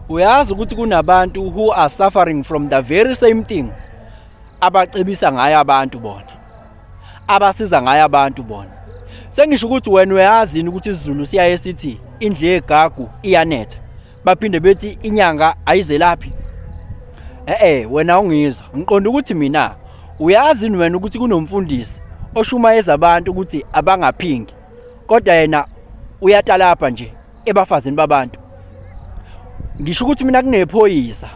Uyazi ukuthi kunabantu who are suffering from the very same thing abacebisa ngayo abantu bona, abasiza ngayo abantu bona. Sengisho ukuthi wena uyazi yini ukuthi isiZulu siyaye sithi indlu yegagu iyanetha, baphinde bethi inyanga ayizelaphi? Eh wena ungizwa, ngiqonda ukuthi mina uyazi yini wena ukuthi kunomfundisi oshumayeza abantu ukuthi abangaphingi, kodwa yena uyatalapha nje ebafazini babantu. Ngisho ukuthi mina kunephoyisa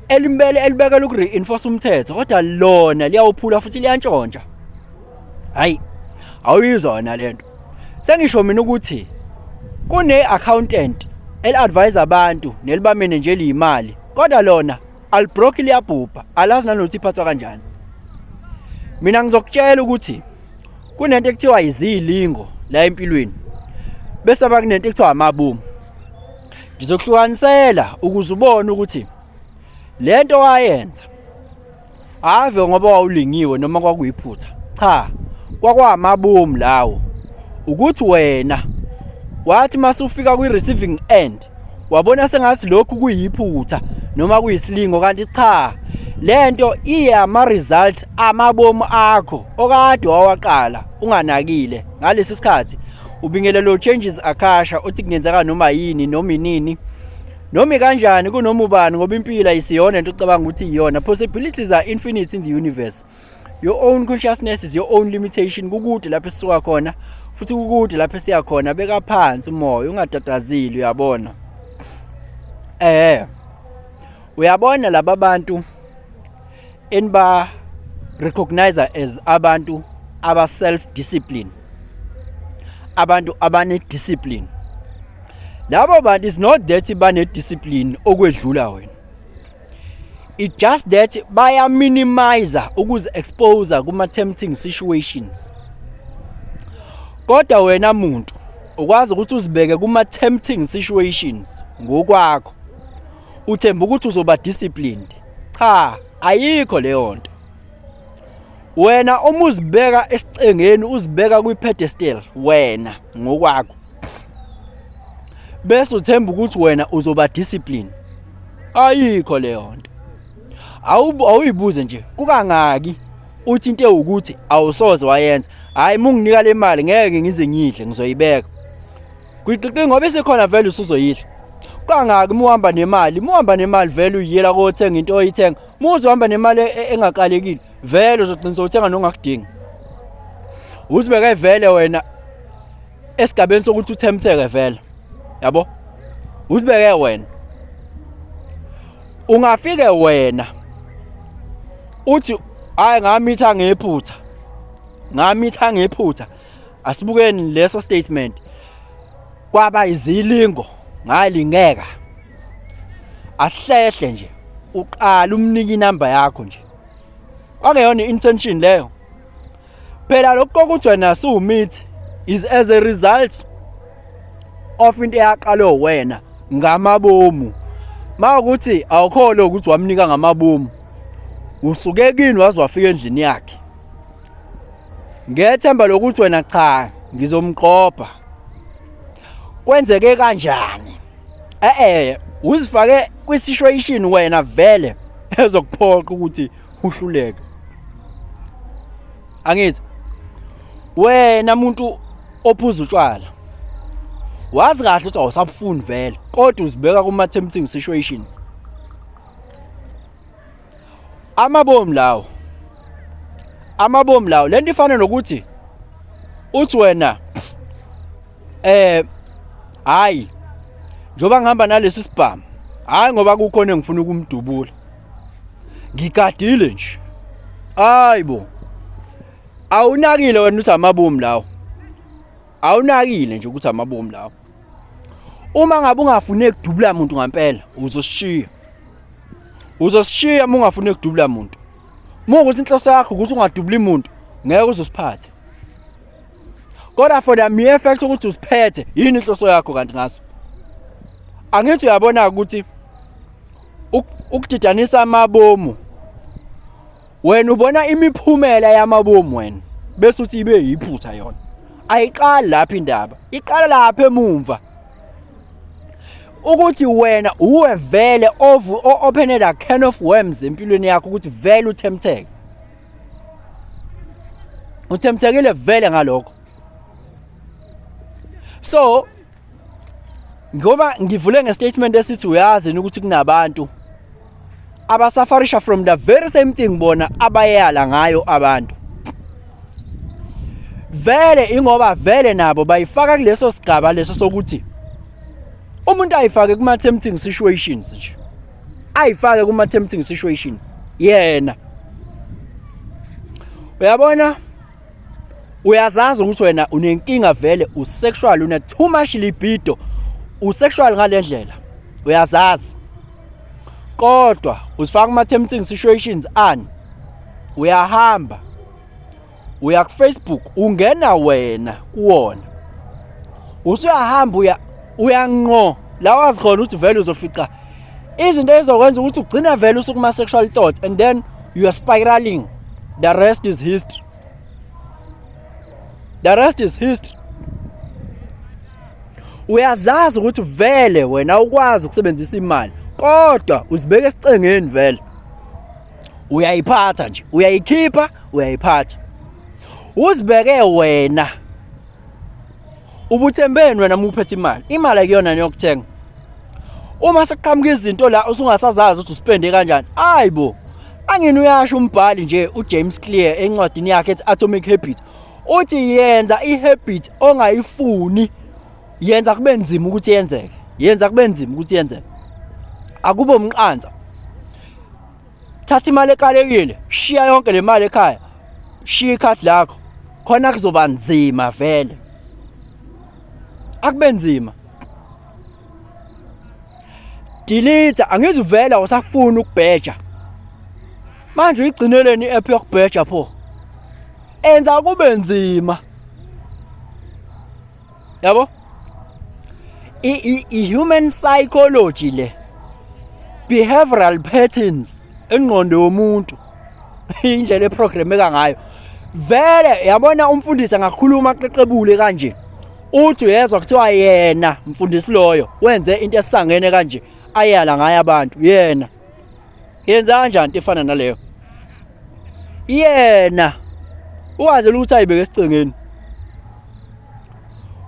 elimbele elibekela uku-reinforce umthetho, kodwa lona liyawuphula futhi liyantshontsha. Hayi, awuyizwa wena lento. Sengisho mina ukuthi kune-accountant eli-advise abantu nelibamene nje liyimali, kodwa lona alibroki, liyabhubha, alazi nanokuthi iphathwa kanjani. Mina ngizokutshela ukuthi kunento ekuthiwa izilingo la empilweni, bese aba kunento ekuthiwa amabomu. Ngizokuhlukanisela ukuze ubone ukuthi lento wayenza ave ngoba wawulingiwe noma kwakuyiphutha. Cha, kwakwamabomu lawo. Ukuthi wena wathi masufika kwi-receiving end wabona sengathi lokhu kuyiphutha noma kuyisilingo, kanti cha, lento iyama-result amabomu akho okade wawaqala unganakile. Ngalesi sikhathi ubingelelo changes akasha uthi kungenzeka noma yini, noma inini, noma kanjani, kunoma ubani, ngoba impilo ayisiyona into ocabanga ukuthi iyona. Possibilities are infinite in the universe. Your own consciousness is your own limitation. Kukude lapho esisuka khona futhi kukude lapho esiya khona. Beka phansi umoya, ungatatazeli. Uyabona, uyabona laba bantu eniba recognize as abantu aba self discipline, abantu abane discipline, labo bantu is not that bane discipline okwedlula wena, it just that baya minimize ukuzi expose kuma tempting situations. Kodwa wena muntu ukwazi ukuthi uzibeke kuma tempting situations ngokwakho, uthemba ukuthi uzoba disciplined. Cha, ayikho leyo nto. Wena uma uzibeka esicengeni, uzibeka kwi-pedestal wena ngokwakho, bese uthemba ukuthi wena uzoba discipline, ayikho leyo nto. Awuyibuze nje kukangaki uthi into ewukuthi awusoze wayenza. Hayi, uma unginika le mali ngeke ngize ngidle, ngizoyibeka kwiqiqi ngoba isikhona vele usuzoyidla. Kangaki uma uhamba nemali, uma uhamba nemali vele uyiyela kothenga into oyithenga. Uma uzohamba nemali engakalekile vele uzogcina sowuthenga nongakudingi. Uzibeke vele wena esigabeni sokuthi uthemtheke vele, yabo, uzibeke wena. Ungafike wena uthi hayi, ngamitha ngephutha, ngamitha ngephutha. Asibukeni leso statement. Kwaba izilingo, ngalingeka. Asihlehle nje, uqala umnika inamba yakho nje, kwangeyona i-intention leyo phela. Lokho kokuthi wena suwumithi is as a result of into eyaqalwe wena ngamabomu. Mawukuthi awukholwa ukuthi wamnika ngamabomu, usuke kini waze wafika endlini yakhe ngethemba lokuthi wena cha, ngizomqopha. Kwenzeke kanjani? Eh, uzifake kwi-situation wena vele ezokuphoqa ukuthi uhluleke. Angithi wena muntu ophuza utshwala wazi kahle ukuthi awusabufuni vele, kodwa uzibeka kuma tempting situations. Amabomu lawo, amabomu lawo. Lento ifana nokuthi uthi wena hayi, njoba ngihamba nalesi sibhamu, hayi ngoba kukhona engifuna ukumdubula, ngigadile nje. Hayibo, awunakile wena ukuthi amabomu lawo, awunakile nje ukuthi amabomu lawo. Uma ngabe ungafuni ukudubula umuntu ngempela, uzosishiya, uzosishiya. Uma ungafuni ukudubula umuntu, uma ukuthi inhloso yakho ukuthi ungadubuli umuntu, ngeke uzosiphathe. Kodwa for the mere fact ukuthi usiphethe, yini inhloso yakho kanti ngaso? Angithi uyabona ukuthi ukudidanisa amabomu, wena ubona imiphumela yamabomu wena bese uthi ibe yiphutha. Yona ayiqali lapha indaba, iqala lapha emumva. Ukuthi wena uwe vele open a can of worms empilweni yakho ukuthi vele uthemtheke. Uthemthekile vele ngalokho. So ngoba ngivule ngestatement esithi uyazi ukuthi kunabantu abasafarisha from the very same thing bona abayala ngayo abantu. Vele ingoba vele nabo bayifaka kuleso sigaba leso sokuthi umuntu ayifake kuma tempting situations nje. Ayifake kuma tempting situations yena. Uyabona, uyazazi ukuthi wena unenkinga vele, usexual, une too much libido, usexual ngalendlela, uyazazi, kodwa uzifaka kuma tempting situations ani, uyahamba uya ku Facebook, ungena wena kuwona, usuyahamba uya uyanqo la wazi khona ukuthi vele uzofica izinto ezokwenza ukuthi ugcina vele usukuma sexual thoughts, and then you are spiraling. The rest is history, the rest is history. Uyazazi ukuthi vele wena ukwazi ukusebenzisa imali, kodwa uzibeka esicengeni, vele uyayiphatha nje, uyayikhipha, uyayiphatha, uzibeke wena. Ubuthembeni wena uma uphethe imali? Imali akuyona niyokuthenga. Uma sekuqhamuka izinto la usungasazazi ukuthi uspende kanjani, ayibo, angini uyasho umbhali nje uJames Clear encwadini yakhe ethi Atomic Habit, uthi yenza ihabit ongayifuni, yenza kube nzima ukuthi yenzeke, yenza kube nzima ukuthi yenzeke, akube umqansa. Thatha imali ekalekile, shiya yonke le mali ekhaya, shiya ikhadi lakho khona, kuzoba nzima vele, akube nzima. Delete, angizuvela usakufuna ukubheja manje, uyigcineleni i-app yokubheja pho? Enza kube nzima, yabo. I-human psychology le, behavioral patterns, engqondo yomuntu, indlela eprogrameka ngayo vele. Yabona, umfundisi angakhuluma aqeqebule kanje, uthi uyezwa kuthiwa yena mfundisi loyo wenze into esangene kanje, ayala ngayo abantu. Yena yenza kanjani into efana naleyo? Yena uwazela ukuthi ayibeke esicengeni.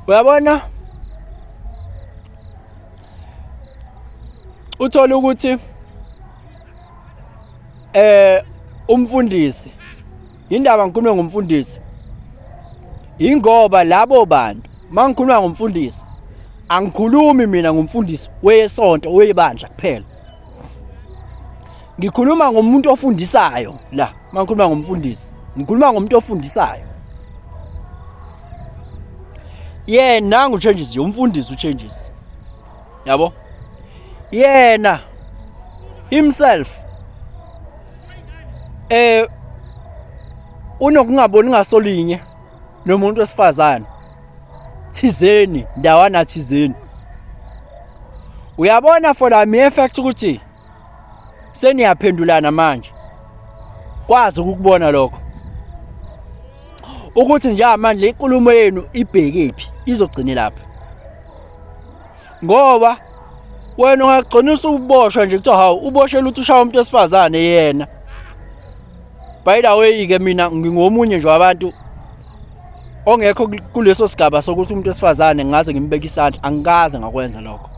Uyabona, uthola ukuthi umfundisi, indaba ngikhuluma ngomfundisi ingoba labo bantu, mangikhuluma ngomfundisi angikhulumi mina ngomfundisi wesonto, webandla kuphela, ngikhuluma ngomuntu ofundisayo la. Mangikhuluma ngomfundisi ngikhuluma ngomuntu ofundisayo. Yena nangu changes nje, umfundisi uchanges, yabo. Yena himself unokungaboni ngasolinye nomuntu wesifazane thizeni, ndawana thizeni, uyabona, for the mere fact ukuthi seniyaphendulana manje, kwazi ukukubona lokho ukuthi njengamanje le nkulumo yenu ibhekephi, izogcina lapha, ngoba wena ungagcina usuboshwa nje, kuthiwa hawu, uboshela ukuthi ushaya umuntu wesifazane yena. By the way ke, mina ngingomunye nje wabantu ongekho kuleso sigaba sokuthi umuntu wesifazane ngaze ngimbeke isandla, angikaze ngakwenza lokho.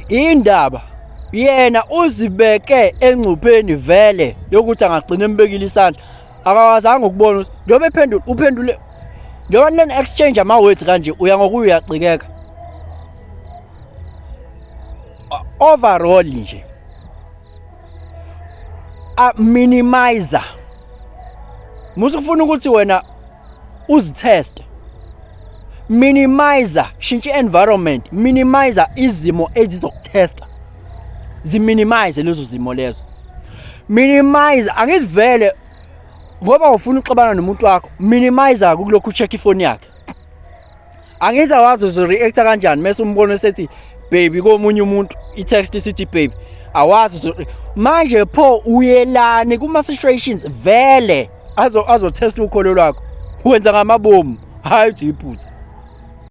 Indaba yena uzibeke engcupheni vele yokuthi angagcina embekile isandla, akawazanga ukubona ukuthi njengoba ephendula, uphendule njengoba nene exchange ama words kanje, uya ngokuya uyacikeka overall nje. A minimizer musu kufuna ukuthi wena uziteste, minimizer, shintsha environment, minimizer izimo ezizokutesta, ziminimize lezo zimo lezo, minimize. Angizivele ngoba ufuna uxabana nomuntu wakho, minimize kulokhu ucheck ifoni yakhe. Angithi awazi uzoreacta kanjani mase umbona sethi baby komunye umuntu, i-text isithi baby, awazi manje pho uyelani kuma situations vele azo azotest ukholo lwakho. Wenza ngamabomu, hayi uthi iphutha.